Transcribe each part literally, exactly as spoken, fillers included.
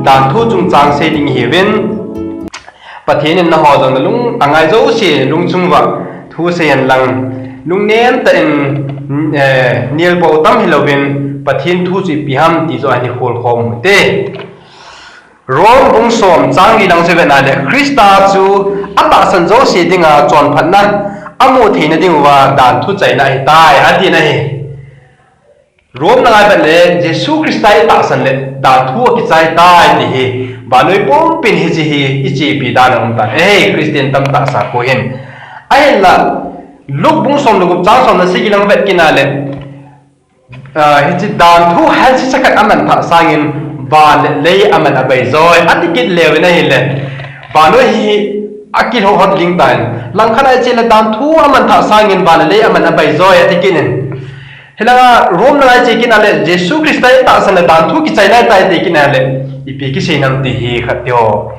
Dan thu chungchang sei ding hiuvin, Pathen in nangho jong nalung angai jouse lungchung uva thu sei hen lang, lungnem tah in, eh, nelbou tam hilouvin, Pathen thu chu ipi ham ti chu ahin khol khom u hite. Rom bung som chang li lang chu vet na le, Christa chu atahsan jouse dinga chonphatna amu theina diuva dan thu chaina ahitai, atin ahi. Rom na ngai vet le, Jesu Christa itahsan le dan thu akichai tai ti hi, vannoi pumpin hiche hi ichepi dan aum tan. Eh, Christian tamtah sa khu hin. Ahinla, Luke bung som le gup chang som le sagi lang vet kit na le, ah, hiche dan thu hanse chakhat aman thah sangin, van le lei aman abai joi, ati kit leu in ahile, vannoi hi akilhou hot ding tan. Langkhat a iche le dan thu aman thah sangin, van le lei aman abai joi, ati kit in. Hilanga Rom na ngai che kit na le, Jesu Christa itahsan le dan thu kichai nai tai ti kit na le, ipi kisei nam ti hi khat ti ho.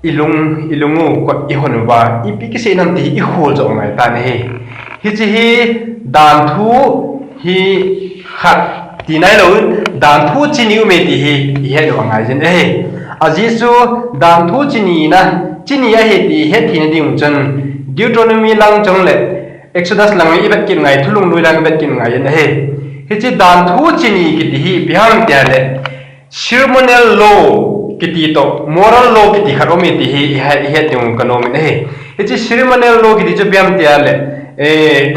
Ilung, ilung u kot ihon uva, ipi kisei nam ti hi ikhol jo ngai tan ahi. Hiche hi dan thu hi khat ti nailou, dan thu chi ni aume ti hi ihet u angai jin ahi. Ajeh chu dan thu chi ni na, chi ni ahi ti ihet theina diu chun Deuteronomy lang chang le Exodus lang i vet kit ngai, Thulhunglui lang i vet kit ngai in ahi. Hiche dan thu chi ni kiti hi ipi ham tia le, ceremonial law kiti toh moral law kiti khat aume ti hi ihet, ihet ding kanom in ahi. Hiche ceremonial law kiti chu ipi ham tia le, eh,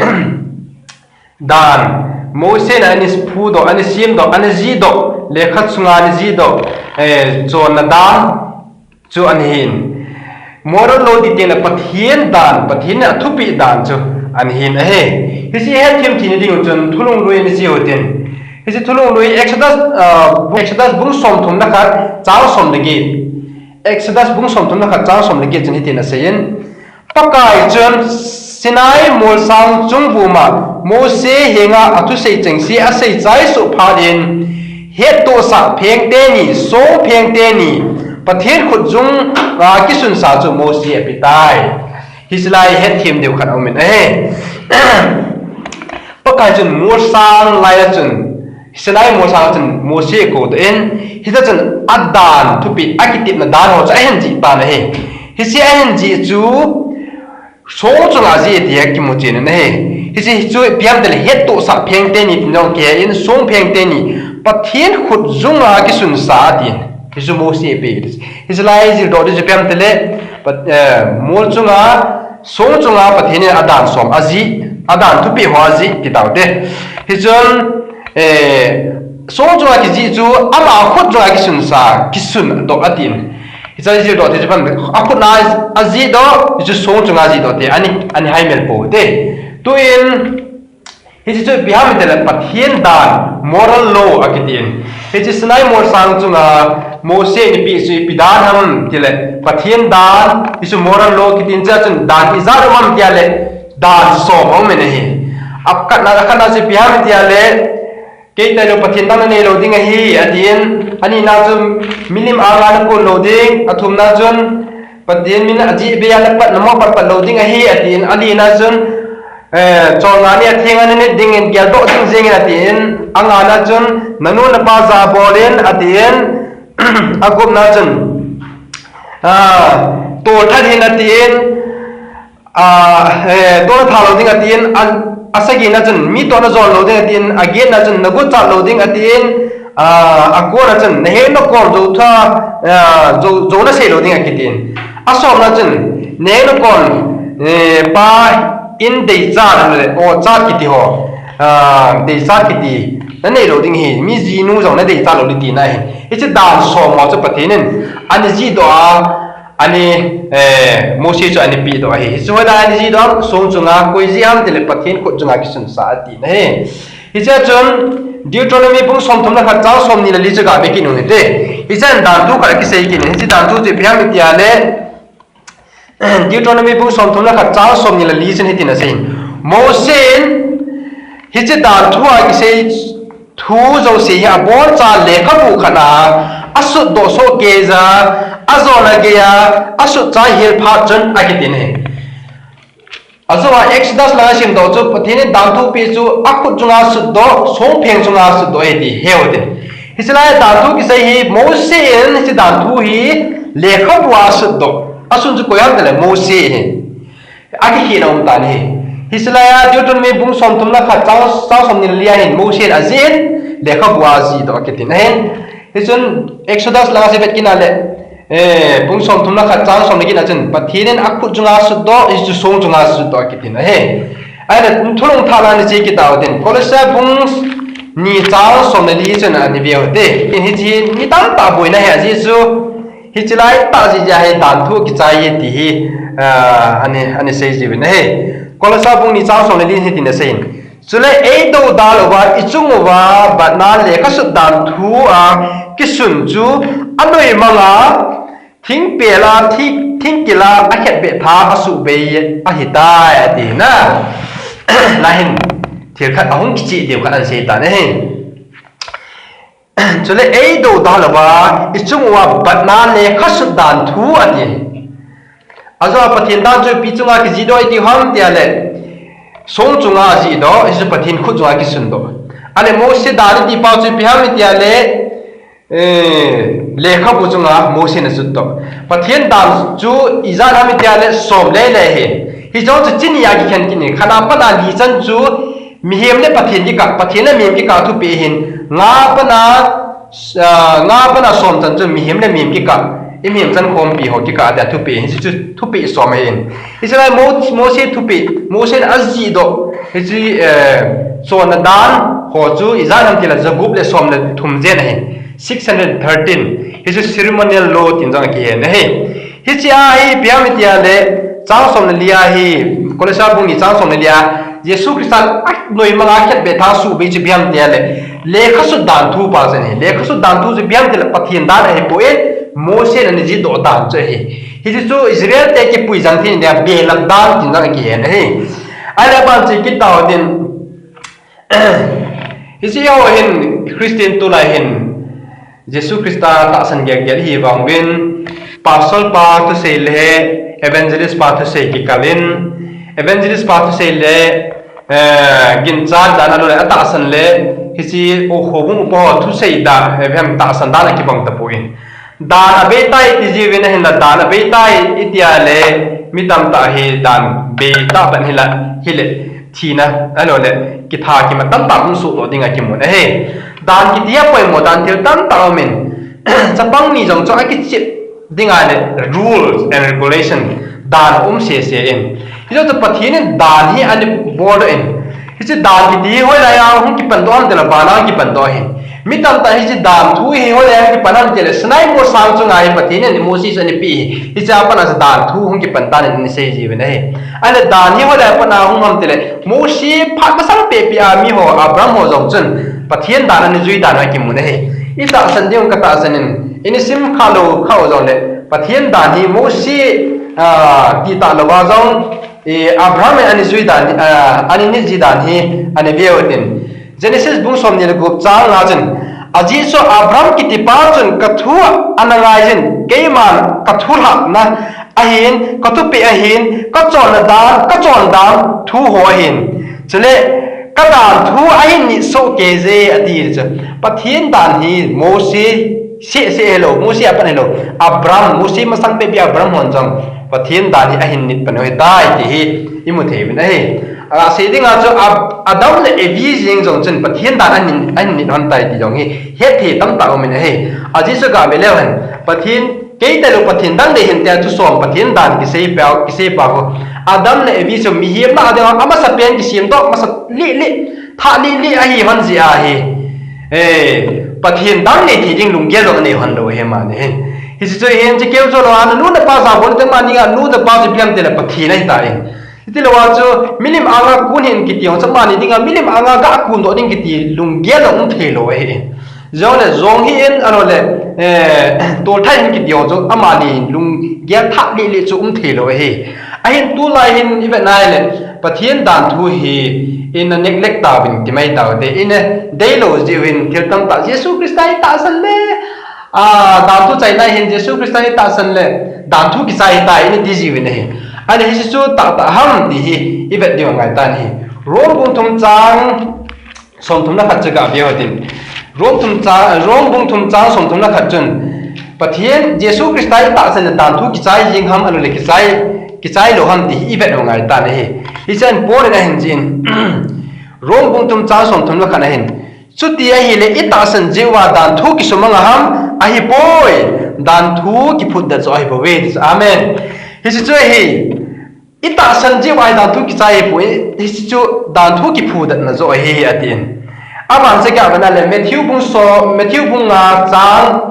dan Mose in ana phudoh, ana semdoh, ana jihdoh, lekha chunga ana jihdoh, eh, chonna dan chu ana hin. Moral law ti teng le Pathen dan, Pathen in athupeh dan chu ana hin ahi. Hiche hetthem theina diu chun Thulhunglui ana che u hitin. Hiche Thulhunglui Exodus, ah, Exodus bung som thum le khat chang som le get. Exodus bung som thum le khat chang som le get chun hitin asei in, Pakai chun Sinai molsang chung vuma Mose henga athusei chengse asei chai suh phat in, hettohsah pheng teni, song pheng teni, Pathen khutjung a kisunsa chu Mose ape tai. Hiche lai hetthem diu khat aum in ahi. Pakai chun molsang lai a chun, Sinai molsang a chun Mose akou doh in, hita chun adan thupeh, akitepna dan ho chu ahin jih tan ahi. Hiche ahin jih chu song chunga ajih ti akimu chen in ahi. Hiche chu ipi ham tia le hettohsah pheng teni tin jong kihe in, song pheng teni, Pathen khutjung a kisunsa atin. Hichu Mose ape. Hiche lai jildoh ding chu ipi ham tia le, Pat-, eh, mol chunga, song chunga Pathen in adan som ajih, adan thupeh ho ajih ti tau te. Hichun, eh, song chunga kijih chu ama khutjung a kisunsa, kisundoh atin. Hiche jildoh ti chu ipi ham, akhut a ajihdoh, hichu song chunga jihdoh ti, ani, ani haimil pou te. Tuin, hiche chu ipi ham tia le Pathen dan, moral law akitin. Hiche Sinai molsang chunga Mose in apeh chu ipi dan ham tia le Pathen dan, hichu moral law kitin, hichea chun dan ijat um ham tia le dan som aum in ahi. Akhatna, akhatna chu ipi ham tia le, Kei tailou Pathen dang nanei lou ding ahi, atin. Anina chu milim anga nakon lou ding, athumna chun Pathen min ajih beiya napat, namo patpat lou ding ahi, atin. Alina chun, eh, cholngah ni atheng a nanit dingin geldoh jing jingin, atin. Angana chun nanu napa jabol in, atin. Agupna chun, ah, tolthat in, atin. Ah, eh, toh nathat lou ding atin, a, asagina chun mi toh najon lou ding atin, agetna chun naguchat lou ding atin, ah, akona chun naheng nakon jou tha, ah, jou, jou nasei lou ding akitin. Asomna chun naheng nakon, eh, pa in deichat le ochat kiti ho, ah, deichat kiti nanei lou ding ahi, mi jinu jong nadeichat lou ding tina ahi. Hiche dan som ho chu Pathen in ana jihdoh a, Ani, eh, Mose chu ana pehdoh ahi. Hichu hoilai ana jihdoh ham, song chunga, koi jih ham tile Pathen khut chunga kisunsa atina ahi. Hichea chun Deuteronomy bung somthum le khat chang somni le li chu gave kit u hite. Hichea dan thu khat akisei kit in, hiche dan thu chu ipi ham itia le, Deuteronomy bung somthum le khat chang somni le li chun hitin asei in, Mose in hiche dan thu a kisei thu jouse hi aboncha lekhabu khat a asutdoh soh keija, ajona geiya asutchai hel phat chun akitin ahi. Ajoa Exodus langa simdoh chu Pathen in dan thu peh chu akhut chunga sutdoh, songpheng chunga sutdoh ahi ti heu hitin. Hiche lai dan thu kisei hi Mose in hiche dan thu hi lekhabu a asutdoh. Asun chu koi ham tile Mose hi. Akikhehna um tan ahi. Hiche lai a Deuteronomy bung somthum le khat chang, chang somni le li a hin Mose in ajih in lekhabu a ajihdoh akitin ahin. Hichun Exodus langa chu vet kit na le, eh, bung somthum le khat chang somni le get na chun Pathen in akhut chunga asutdoh, hichu song chunga asutdoh akitin ahi. Ahile thulung thah langa che kit tau tin. Kolose bung ni chang somni le li chun ana veu hite. Hiche hi mi tamtah boina ahi ajeh chu. Hiche lai tah jeh a hi dan thu kichai e ti hi, ah, ana, ana sei jiuvin ahi. Kolose bung ni chang somni le li hitin asei in. Chule eidoudal uva, ichung uva, batna lekha sut dan thu a kisun chu anoimanga, thingpel a, thi-, thingkil a, akhetbeh tha asuhbei ahitai, ati na. Lahin, thil khat ahung kicheh diu khat ana sei tan ahi. Chule eidoudal uva, ichung uva batna lekha sut dan thu ati. Ajeh a Pathen dan chu ipi chunga kijihdoh iti ham tile, song chunga ajihdoh, hichu Pathen khut chunga kisundoh. Ahile Mose dan iti pau chu ipi ham tile, eh, lekhabu chunga Mose in asutdoh. Pathen dan chu ijat ham tile som le le ahi. Hiche chu chi ni a kikhen kit in, khat a pat a li chan chu mihem le Pathen kikah, Pathen le mihem kikah thupeh ahin, nga a pat a, ah, nga a pat a som chan chu mihem le mihem kikah, i mihem chankhompi ho kikah tia thupeh ahin, hichu thupeh som ahin. Hiche lai Mo-, Mose thupeh, Mose in ajihdoh, hiche, eh, chonna dan ho chu ijat ham tile jagup le som le thum jen ahin, six hundred thirteen, hichu ceremonial law tin jong akihen ahi. Hiche a hi ipi ham tile, chang somni le li a hi, Kolose bung ni chang somni le li a, Jesu Christa anoimanga khetbeh tha asuhbei chu ipi ham tile, lekha sut dan thu pa chu ahi. Lekha sut dan thu chu ipi ham tile, Pathen dan ahipoi, Mose in ana jihdoh dan chu ahi. Hiche chu Israel te kipui jang thei dia belap dan tin jong akihen ahi. Ahile aban che kit tau tin, hiche ho hin Christian tulai hin Jesu Christa tahsan gel gel ihi vang uvin, pastor pa thusei le evangelist pa thusei kikal in, evangelist pa thusei le, eh, ginchat dan ahilou le atahsan le hiche o kho bung upa ho thusei dan, eh, hem tahsan dan akibang tapon. Dan abeitai iti jiuvin ahinla dan abeitai iti a le mi tamtah hi dan beitah pan hila hile thina ahilou le kitha kima tamtah hung sohdoh ding akimun ahi. Dan kiti hi apoimo dan thil tamtah aumin, chapang ni jong chu akichep ding ahile rules and regulation dan aum sese in. Hijeh chun Pathen in dan hi ana boldoh in. Hiche dan kiti hi hoilai a hung kipandoh ham tile, bana hung kipandoh ahi. Mi tamtah hiche dan thu hi hoilai a hung kipan ham tile, Sinai molsang chunga hi Pathen in Mose chu ana pe ahi. Hiche a pat a chu dan thu hung kipan tan in ana sei jiuvin ahi. Ahile dan hi hoilai a pat a hung ham tile, Mose phat masang pehpeh a mi ho, Abraham ho jong chun Pathen dan ana jui dan akimun ahi. I tahsan ding katahsan in, i sim khalou kha u jongle, Pathen dan hi Mose, ah, ti talou a jong, eh, Abraham in ana jui dan, ah, ana nit ji dan hi ana veu hitin. Genesis bung somni le gup chang nga chun, ajeh chu Abraham kitipa chun kathu ana ngaijin, keiman kathulhahna ahin, kathupeh ahin, kachonna dan, kachon dan thu ho ahin. Chule, kadan thu ahin nit soh keije ati chu. Pathen dan hi Mose seh seh hilou, Mose a pat hilou, Abraham, Mose masang pehpeh Abraham hon jong Pathen dan hi ahin nit pan u ahitai ti hi imu thei uvin ahi. Asei dinga chu Ab-, Adam le Evi jeng jong chun Pathen dan ahin, ahin nit lhon tai ti jong hi hetthei tamtah umin ahi. Ajeh chu gave leu hen, Pathen, kei talou Pathen dang dei hen tia chu som Pathen dan kisei pa, kisei pa khu, Adam le Evi chu mihem na a dinga amasapen kisemdoh masa lih lih, thah lih lih ahi lhon jeh ahi. Eh, Pathen dang nei thei ding lunggel jong anei lhon lou ahi mani hin. Hiche chu hin, hiche keu chu lou a, nanu napa jabol te mani a, nanu napa chu ipi ham tile Pathen ahitai. Hitilou a chu milim anga kun hih in kiti jong chu amani dinga milim anga ga kundoh ding kiti lunggel jong um theilou ahi. Jongle jong hih in ahilou le, eh, tolthah hih in kiti jong chu amani lunggel thah lih lih chu um theilou ahi. Ahin tulai hin i vet nai le Pathen dan thu hi i na neglect tauvin ti mai taute, i na deilou jeh uvin thil tamtah Jesu Christa i tahsan le, ah, dan thu chaina hin Jesu Christa i tahsan le dan thu kichai tai i na ti jiuvin ahi. Ahile hiche chu tahtah ham ti hi i vet diu angai tan ahi. Rome bung thum chang somthum le khat chu gave u hitin. Rom thum chang, Rom bung thum chang som thum le khat chun, Pathen, Jesu Christa i tahsan le dan thu kichai jing ham, ahilou le kichai, kichai lou ham ti hi i vet u ngai tan ahi. Hichun Paul in ahin jih in, Rom bung thum chang som thum le khat ahin, chuti ahile i tahsan jeh uva dan thu kisumang a ham, ahipoi, dan thu kiphutdet joh ahibouve, ti chu. Amen. Hiche chu ahi, i tahsan jeh uva dan thu kichai ahipoi, hiche chu dan thu kiphutdetna joh ahi, atin. Aban se kya bana le, Matthew bung som, Matthew bung nga chang,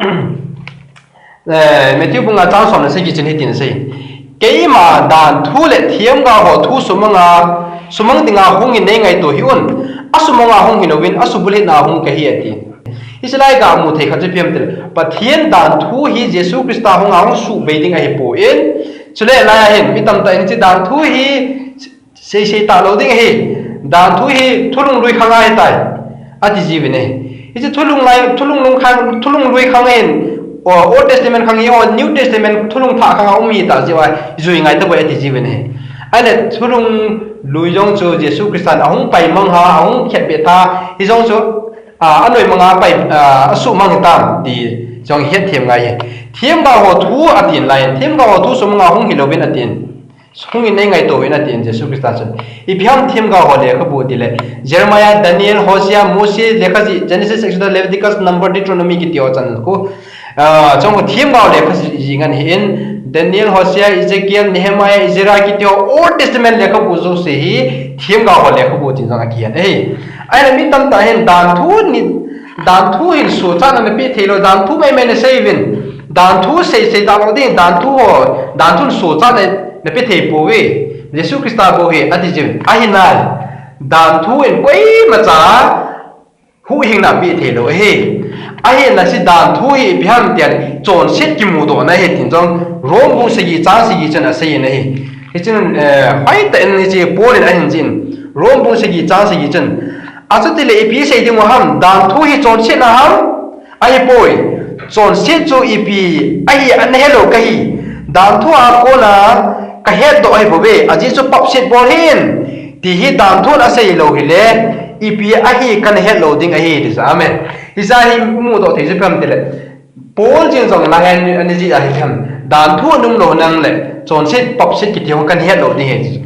eh, Matthew bung nga chang som le sagi chun hitin asei. Keima dan thu le themgao ho thu sumang a, sumang dinga hung in nei ngaito hih un. Asumang a hung hilouvin, asubulhit na hung kahi, ati. Hiche lai ga mu thei khat chu ipi ham itile, Pathen dan thu hi Jesu Christa hung a hung subei ding ahipoi. Chule lai a hin, mi tamtah in hiche dan thu hi seisei talou ding ahi. Dan thu hi thulhung lui khang ahitai, ati jiuvin ahi. Hiche thulhung lai, thulhung lui khang, thulhung lui khang in, o, Old Testament khang hi, o, New Testament thulhung thah khang a um hita jeh uva, jui ngai tapoi ati jiuvin ahi. Ahile thulhung lui jong chu Jesu Christan ahung pai mang a, ahung khetbeh tha, hijong chu, a, anoimang a pai, a, asuhmang hitam ti jong hetthem ngai ahi. Themgao ho thu atin lai, themgao ho thu sumang a hung hilouvin atin. Hung in nei ngaito uvin atin Jesu Christa chun. Ipi ham themgao ho lekhabu tile, Jeremiah, Daniel, Hosea, Mose lekhaji, Genesis, Exodus, Leviticus, Number, Deuteronomy kiti ho chan khu, a, chong ho themgao lekhaji ngen ahin, Daniel, Hosea, Ezekiel, Nehemiah, Ezra kiti ho Old Testament lekhabu jouse hi themgao ho lekhabu tin jong akihen ahi. Ahile mi tamtah hin dan thu ni, dan thu hin sochatna napeh theilou, dan thu maimai nasei uvin, dan thu seisei talou ding, dan thu ho, dan thu sochatna napeh thei pouve. Jesu Christa bou hi ati jin ahi nai. Dan thu in koimacha huhhingna apeh theilou ahi. Ahinla hiche dan thu hi ipi ham itile chonset kimudohna ahi tin jong Rom bung sagi chang sagi chun asei in ahi. Hichun, eh, hoitah in hiche Paul in ahin jih in, Rom bung sagi chang sagi chun, achutile ipi sei dingu ham, dan thu hi chonsetna ham? Ahipoi, chonset chu ipi ahi ana helou kahi. Dan thu a kona kahetdoh ahibouve, ajeh chu papset bol hih in, ti hi dan thun asei lou hile, ipi ahi kana het lou ding ahi, ti chu. Amen. Hiche hi imudoh thei chu ipi ham itile, Paul jeng jong la hen ana jih ahi ham. Dan thu ana um lou nang le, chonset papset kiti ho kana het lou ding ahi.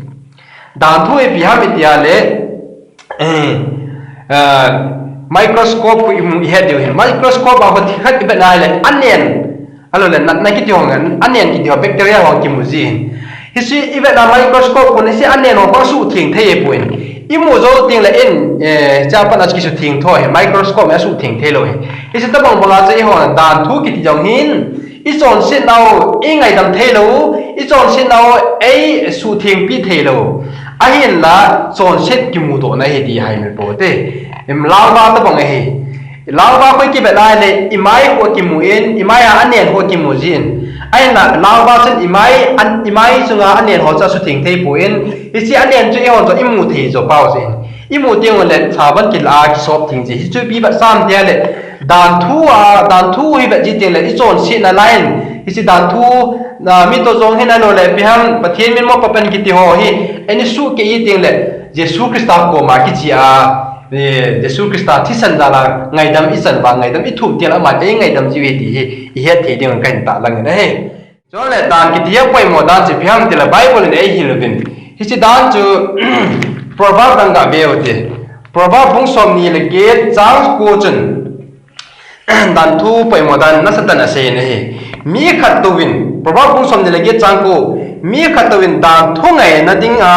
Dan thu ipi ham iti a le, eh, ah, microscope khu imu ihet diu hin. Microscope a khu thil khat ivet na le, anen. Ahilou le, natna kiti ho ngen, anen kiti ho, bacteria ho kimu ji hin. Hiche ivet na microscope khu hiche anen ho khu asuhtheng thei ahipoi. Imu jou teng le in, eh, hiche a pat a kisuhtheng thou hi, microscope in asuhtheng thei lou hi. Hiche tobang banga chu eiho dan thu kiti jong hin, ichonsetnau, eingaidam thei lou, ichonsetnau, eisuhthengpi thei lou. Ahinla, chonset kimudohna ahi ti haimil pou te. Em, lalva tobang ahi. Lalva khu kivet na le, imai khu kimu in, imai a anen khu kimu jin. Ahinla, lalva chun imai, an, imai chunga anen ho chu asuhtheng thei poi. Hiche anen chu eihon jong imu thei jou pau jin. Imu teng le, sabon kila a kisop theng ji. Hichu ipi vetsah ham itile, dan thu a, dan thu hi vet ji teng le, ichonsetna lai in. Hiche dan thu, na, mi toh jong hin ahilou le, ipi ham, Pathen min mo papen kiti ho hi, eini suhkeh ji teng le, Jesu Christa koma kiche a, eh, Jesu Christa thisan jal a ngaidam ichan uva, ngaidam ithum teng le aman eingaidam jiu ahi ti hi, ihet thei ding kahin tahlang in ahi. Chule dan kiti hi apoimo dan chu ipi ham itile Bible in eihil uvin. Hiche dan chu Proverb dang gave u hite. Proverb bung somni le get chang ko chun dan thu poimo dan nasatah in asei in ahi. Mi khat touvin, Proverb bung somni le get chang ko, mi khat touvin dan thu ngaina dinga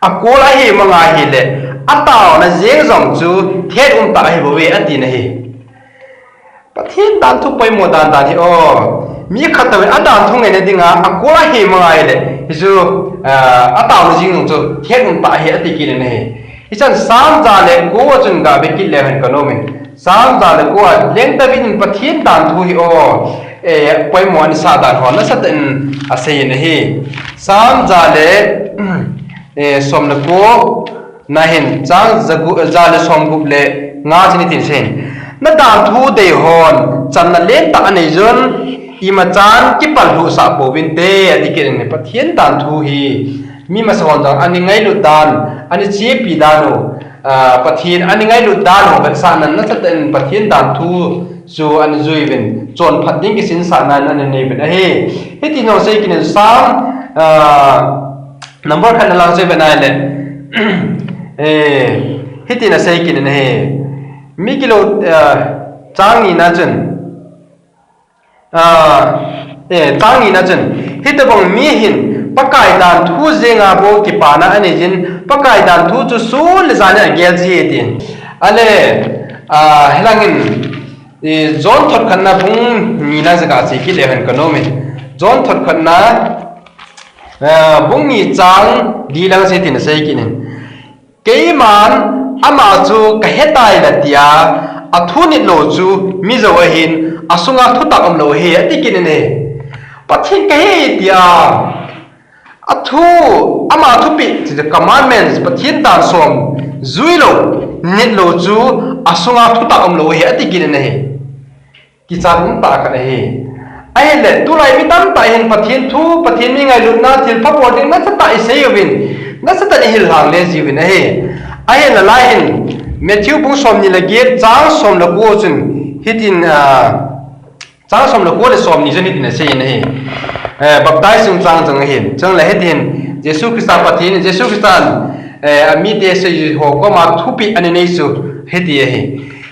akol ahi manga ahile, ataona jeng jong chu thet umtah ahibouve, ati in ahi. Pathen dan thu poimo dan dan hi o. Mi khat touvin adan thu ngaina dinga akol ahi manga ahile, hichu, ah, ataona jeng jong chu thet umtah ahi, ati kit in ahi. Hichan Sam ja le ko a chun gave kit leu hen kanom in. Sam ja le ko a leng David in Pathen dan thu hi o, eh, poimo anasah dan ho nasatah in asei in ahi. Sam ja le, eh, som le ko, na hin chang ja gu-, ja le somgup le nga chun hitin asei in. Nadan thu dei hon, chamna lentah anei jun, imachan kipal lhuhsah pouvinte, ati kit in ahi. Pathen dan thu hi, mi masa hon jong ana ngailut dan, ana chepi dan u, Ah, Pathen ana ngailut dan ho vetsahnan nasatah in Pathen dan thu chu ana jui uvin, chonphat ding kisinsahnan ana nei uvin ahi. Hiti jong sei kit in Psalm, ah, number khat na lang sei uvin ahile. Eh, hiti na sei kit in ahi. Mi kilou, ah, chang ni na chun. Ah, eh, chang ni na chun, hitobang mi hin, Pakai dan thu jenga bou kipana anei jin, Pakai dan thu chu sun le jan in agel ji e tin. Ale, ah, hilangin, eh, John thot khatna bung ni na jaka sei kit le hen ka nom in. John thot khatna, ah, bung ni chang li lang sei tin sei kit in. Keiman ama chu kahetai natia, athu nit lou chu mi jou ahin, asunga thutak umlou ahi, ati kit in ahi. Pathen kahe tia, athu, ama thupeh, commandments, Pathen dan som jui lou, nit lou chu, asunga thutak umlou ahi, ati kit in ahi. Kichat um tah khat ahi. Ahile, tulai mi tamtah hin Pathen thu, Pathen mi ngailutna, thilpha bol ding nasatah isei uvin, nasatah in ihil lhang le jiuvin ahi. Ahile, lai hin, Matthew bung som ni le get, chang som le ko chun, hitin, ah, chang som le ko le som ni chun hitin asei in ahi. Eh, baptize chung chang chung ahi. Chule hitin, Jesu Christa Pathen, Jesu Christan, eh, amite sei ho koma thupeh ana nei chu hiti ahi.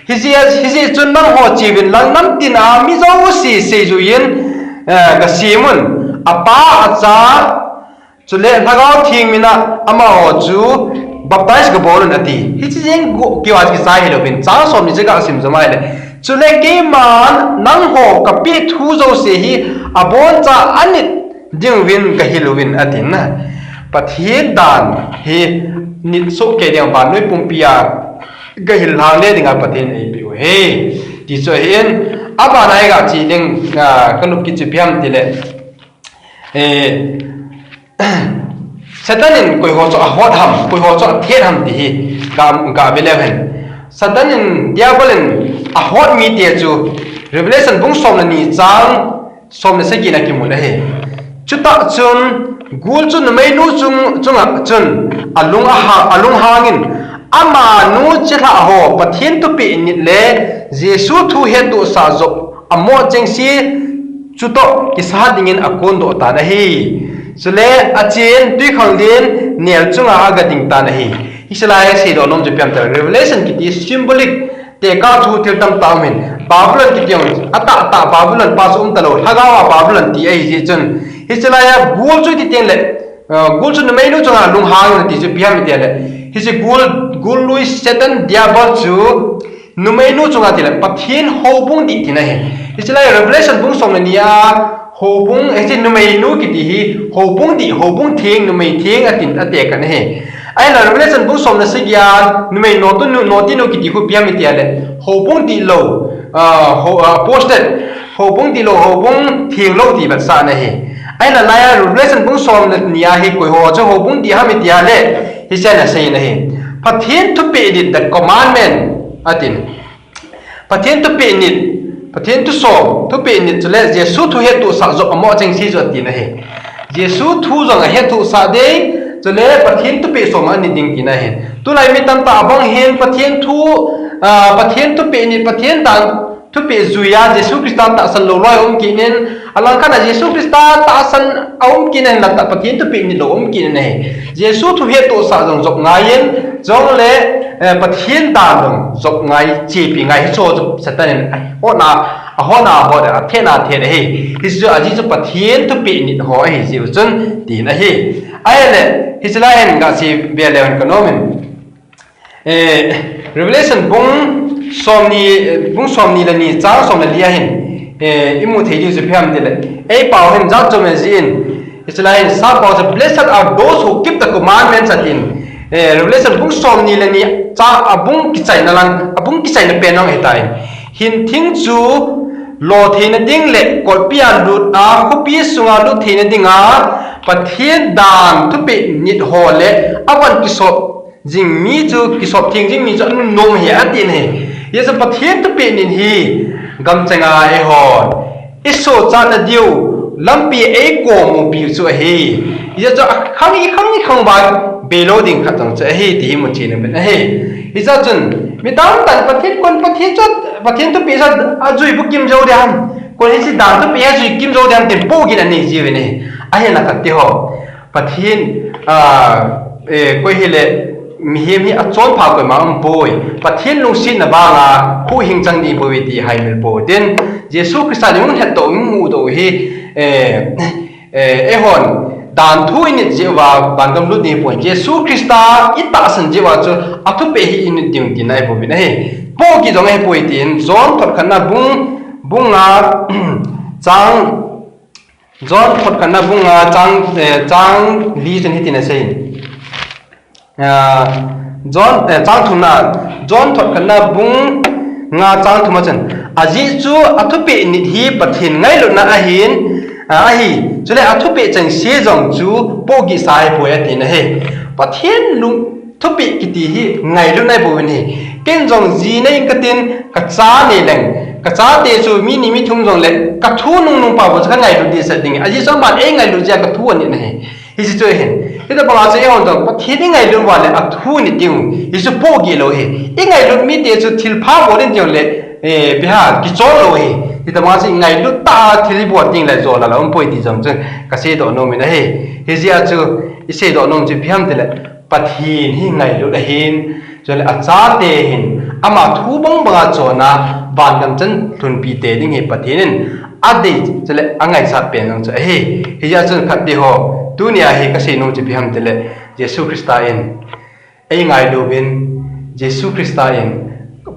Hijeh, hijeh chun nangho cheuvin lang namtin a mi jouse seijuiyin, eh, gasem un. Apa, Acha, chule Lhagao Theng mina amaho chu baptize gabol un ati. Hiche jeng go, keiho kichai hilouvin. Chang som ni chu gasim jom ahile. Chule keiman nangho kapeh thu jouse hi aboncha anit dinguvin gahil uvin atin na. Pathen dan hi nit soh kei ding vannoi pumpi a gahil lhang le dinga Pathen eipeh u ahi. Ti chu ahin, abana iga che ding, ah, kanop kit chu ipi ham tile. Eh, Satan in koiho chu ahot ham, koiho chu athet ham ti hi ga, gave leu hen. Satan in, Diabol in ahot mite chu Revelation bung som le ni chang som le sagi na kimun ahi. Chutah chun, gul chu numeinu chung, chunga chun, alung aha, alunghangin, amanu chilhah ho, Pathen thupeh nit le, Jesu thu hettohsah jop, amoh chengse, chutoh, kisahat dingin akondoh tan ahi. Chule, achen, twikhanglen, nel chunga agading tan ahi. Hiche lai a seidoh nom chu ipi ham tile, Revelation kiti symbolic, tekah thu thil tamtah um in, Babylon kiti jong, atahtah Babylon pa chu um talou, lhagao a Babylon ti ahi jeh chun. Hiche lai a gul chu iti teng le, uh, gul chu numeinu chunga lunghang in ati chu ipi ham iti le. Hiche gul, gul lui Satan Diabol chu numeinu chunga tile Pathen houbung dih tina ahi. Hiche lai Revelation bung som le ni a, houbung, hiche numeinu kiti hi, houbung dih, houbung theng, numei theng, atin, ate kan ahi. Ahile Revelation bung som le sagi a, numei notinu, notinu kiti khu ipi ham iti le, houbung dihlou, ah, ho, ah, apostate, houbung dihlou, houbung thenglou ti vetsahna ahi. Ahile lai a Revelation bung som le ni a hi koiho chu houbung dih ham iti le, hiche na sei na ahi. Pathen thupeh nit, the commandment, atin. Pathen thupeh nit, Pathen thusom, thupeh nit chule Jesu thu hettohsah jop amoh chengse chu atina ahi. Jesu thu jong ahettohsah ding, chule Pathen thupeh som anit ding tina ahi. Tulai mi tamtah abang hin Pathen thu, ah, Pathen thupeh nit, Pathen dan thupeh juiya Jesu Christa tahsan lou loi aum kit in, alangkhat a Jesu Christa tahsan aum kit in, lata Pathen thupeh nit lou aum kit in ahi. Jesu thu hettohsah jong jop ngai in, jongle, eh, Pathen dan jong jop ngai, chepi ngai, hichu chu Satan in ahotna, ahotna, ahot, athena, athen ahi. Hichu ajeh chu Pathen thupeh nit ho ahi jeh u chun tina ahi. Ahile, hiche lai hin gasei ve leu hen ka nom in. Eh, Revelation bung som ni, eh, bung som ni le ni, chang som le li a hin, eh, imu thei diu chu ipi ham tile, eipao hin jat chom e jin, hiche lai hin, sappao chu, "Blessed are those who keep the commandments," atin, eh, Revelation bung som ni le ni, cha, abung kichaina lang, abung kichaina pen lang ahitai. Hinthing chu lo theina ding le, kolpi a lut a, khopi sunga lut theina dinga, Pathen dan thupeh nit ho le, avan kisop jing mi chu, kisop theng jing mi chu anunnom ahi, atin ahi. Hijeh chun Pathen thupeh nit hi gamchenga eihon isochatna diu lampi eikom u piu chu ahi. Hijeh chun akhang, ikhang, ikhang uva Beilou ding khat jong chu ahi ti hi muchen ahi. Hijeh chun, mi tamtah in Pathen kon Pathen chu, Pathen thupeh chu ajui bou kimjou ding ham. Kon hiche dan thupeh ajui kimjou ding ham tin pohgih anei jiuvin ahi. Ahinla khat ti ho. Pathen, ah, eh, koi hile, mihem hi achonpha koima umpoi. Pathen lungsetna vanga huhhing chang ding bou ahi ti haimil pou hitin. Jesu Christa in hung hetdoh, hung mudoh hi, eh, Eh, eihon, dan thu init jeh uva, vangam lut ding pon. Jesu Christa itahsan jeh uva chu, athupeh hi init ding tina ahi pouvin ahi. Pohgih jong ahi poi tin, John thot khatna bung, bung nga, chang, John thot khatna bung nga, chang, eh, chang li chun hitin asei. Ah, John, eh, chang thumna, John thot khatna bung nga chang thum a chun, ajeh chu athupeh nit hi Pathen ngailutna ahin, ah, ahi, chule athupeh chengse jong chu pohgihsa ahipoi atina ahi. Pathen lung thupeh kiti hi ngailutna ahi pouvin ahi. Ken jong ji nei inge katin, kacha nei leng, kachate chu mi ni mi thum jongle, kathu nungnung pa bou chu kangailut dehset ding. Ajeh chu aman eingailut jeh a kathu anit ahi. Hiche chu ahin. Hitobanga chu eihon jong Pathen ingailut uva le athu init diu. Hichu pohgih lou ahi. Ingailut mite chu thilpha bol in teng le, eh, ipi ham, kichol lou ahi. Hitobanga chu ingailut tah a thil ibol teng le jol a la umpoi ti jong chu kaseidoh nom in ahi. Hijeh a chu iseidoh nom chu ipi ham tile Pathen hi ngailut ahin. Chule achate hin ama thu bangbanga chonna vangam chan lhunpi tei ding hi Pathen in adei, chule angaisat pen jong chu ahi. Hijeh a chun khat ti ho, tunia hi kasei nom chu ipi ham tile, Jesu Christa in eingailu uvin, Jesu Christa in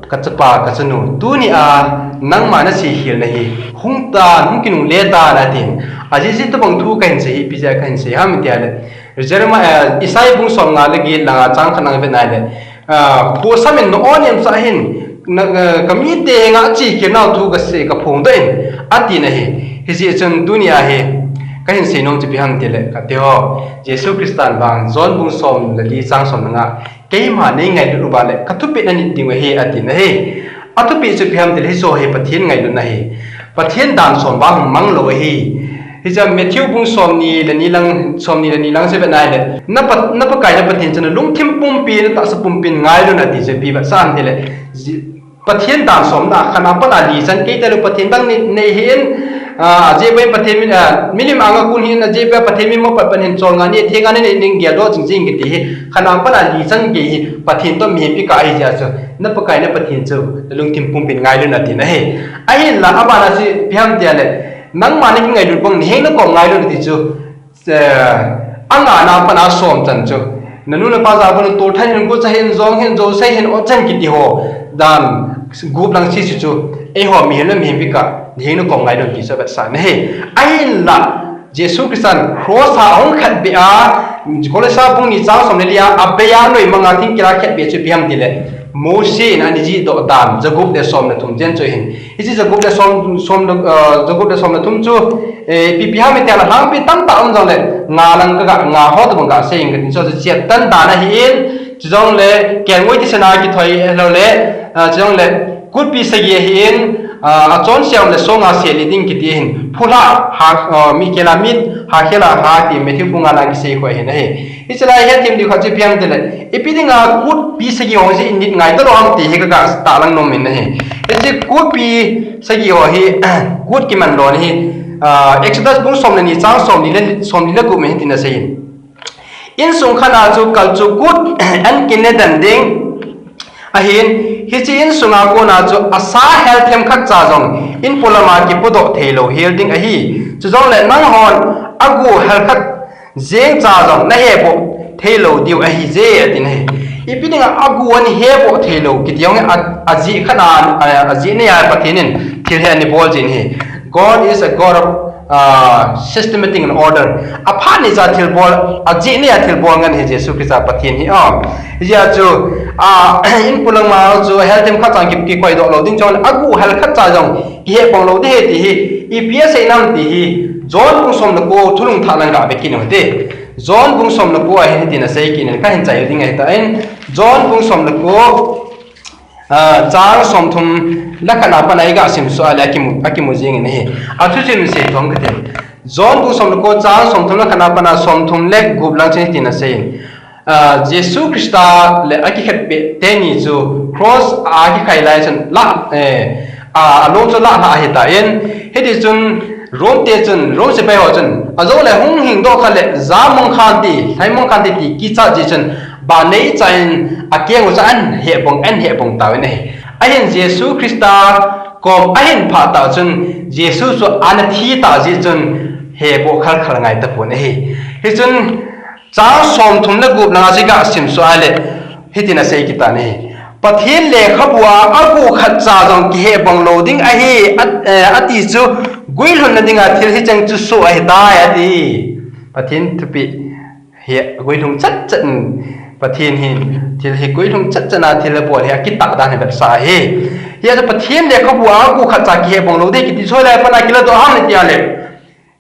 kachapa, kachanu, tunia nangma nasei khel nahi, hung tan, hung kinungle tan atin. Ajeh chu hitobang thu kahin sei hi, ipi jeh a kahin sei ham itile, Jeremiah, eh, Isaiah bung somnga le get langa chang khat nang vet nai le, ah, phosam in na-o nemsa hin, na, eh, kamite henga ache khel nau thu kasei kaphongdoh in, atina ahi. Hijeh chun tunia hi kahin sei nom chu ipi ham tile, khat ti ho, Jesu Christan vang John bung som le li chang som le nga, keima neingailut uva le kathupeh nanit diu ahi, atina ahi. Athupeh chu ipi ham tile hiche hi Pathen ngailutna ahi. Pathen dan som vang mang lou ahi. Hiche Matthew bung somni le ni lang, somni le ni lang chu vet nai le. Na Pa, na Pakai na Pathen chu nalungthim pumpi, natahsa pumpin ngailun ati chu ipi vetsah ham tile. Ji-, Pathen dan somna, khatna pat a li chan kei talou Pathen dang nei, nei hih in, ah, ajeh bou in Pathen min, ah, milim anga kon hih in, ajeh bou a Pathen min mo pat pat hin cholngah nei, thenga nei, nei, nei geldoh jing jing kiti hi. Khatna pat a li chan kei hi, Pathen toh mihem ikah ahi jeh a chu. Na Pakai na Pathen chu, nalungthim pumpin ngailun atina ahi. Ahinla, abana chu ipi ham tile, nangma nakingailut bang, naheng nakom ngailun ati chu, eh, anga na pat a som chan chu. Nanu napa jabon tolthat hin, gucha hin, jong hin, jousei hin, otchan kiti ho. Dan, gup lang sese chu. Eiho mihem le mihem ikah, naheng nakom ngailun ti chu avetsah na ahi. Ahinla, Jesu Christan cross a ahung khetbeh a, Kolosa bung ni chang som le li a, abei a noimang a thingkila khetbeh chu ipi ham tile, Mose in ana jihdoh dan, jagup le som le thum jen chu ahin. Hiche jagup le som, som le, eh, jagup le som le thum chu, eh, ipi ipi ham itile alhangpi tamtah um jongle, nga lang kaga, nga ho tobang kasei inge kati chu, chiat tan dan ahin, chujongle, kelngoi thisan a kithoi ahilou le, eh, chujongle, kutpi sagi ahin, ah, achonse a um le songa seli ding kiti ahin, phulha, ha, ah, mi kela mit, hakhela ha ti Matthew bung nga lang kisei khu ahin ahi. Hiche lai a hethem diu khat chu ipi ham tile, ipi dinga kutpi sagi ho chu init ngai talou ham ti hi kaga tahlang nom in ahi. Hiche kutpi sagi ho hi, kut kiman lou ahi, ah, Exodus bung som le ni chang somli le, somli le gup in hitin asei in. Insung khat a chu kalchuh kut an kine den ding ahin, hiche insunga kona chu asa hel themkhat cha jong in polama kipodoh theilou hel ding ahi. Chujongle nanghon agu hel khat jeng cha jong naheboh theilou diu ahije, atin ahi. Ipi dinga agu anheboh theilou kiti jong hi a, ajeh khat a, a, ajeh nei a Pathen in thil hi anabol jin ahi. God is a God of, uh, systematic and order. Aphat nei cha thilbol, ajeh nei a thilbol ngen ahi Jesu Christa Pathen hi, ah. Hijeh a chu, ah, in polama chu hel themkhat cha ki, kikoidoh lou ding chule, agu hel khat cha jong kihebong lou ding ahi ti hi, ipi asei nam ti hi, John bung som le ko thulhung thah lang gave kit u hite. John bung som le ko a hin hitin asei kit in, kahin chai ding ahitan, John bung som le ko, ah, chang somthum le khat a pat a iga simsuh a le akimu, akimu jing in ahi. Athu chu imin sei thom kate. John bung som le ko chang somthum le khat a pat a somthum le gup lang chun hitin asei in. Jesu Christa le akikhetpeh teni chu cross a kikhai lai chun la, eh, a, along chu la lha ahitan, hiti chun Rome te chun, Rome sepai ho chun, ajole hung hingdoh kha le, ja mong khan ti, lhai mong khan ti, ti kichat jeh chun, ban neicha in akeng u chu ahin hebong, ahin hebong tauvin ahi. Ahin Jesu Christa kom ahin phah tah chun, Jesu chu ana thi tah jeh chun, heboh khalkhal ngai tapon ahi. Hichun, chang somthum le gup langa chu iga sim suh a le, hitin asei kitan ahi. Pathen lekhabu a agu khatcha jong kihebong lou ding ahi, a, eh, ati chu guilhunna dinga thil hicheng chu soh ahitai ati. Pathen thupeh hi guilhung chatchat in, Pathen hin thil hi guilhung chatchat a thil abol hi akitah dan hi vetsah ahi. Hijeh chun Pathen lekhabu a agu khatcha kihebong lou ding kiti chu hoilai a pat a kiladoh ham iti a le,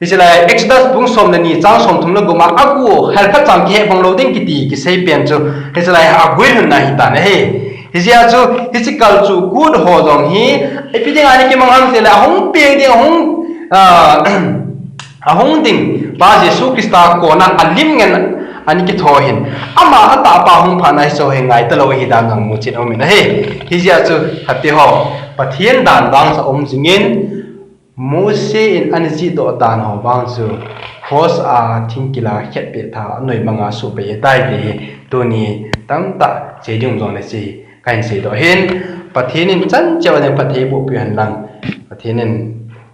hiche lai Exodus bung som le ni chang somthum le gup a agu khatcha kihebong lou ding kiti kisei pen chu hiche lai a guilhunna ahitan ahi. Hijeh a chu hiche culture code ho jong hi ipi dinga ana kimang ham tile, ahung peng ding, ahung, ah, ahung ding pa Jesu Christa kona alim ngen ana kitho hin, ama atahpa hung phatna hiche hi ngai talou ahi dan jong muchet aumin ahi. Hijeh a chu khatvei ho, Pathen dan vangsa um jingin, Mose in ana jihdoh dan ho vang chu cross a thingkila khetpeh tha anoimanga sohpeh ahitai ti hi tuni tamtah sei ding jongle sei kahin seidoh ahin. Pathen in chan cheh a ding phatthei bohpeh hen lang, Pathen in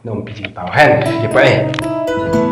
naumpi jing tauhen. Kipah e.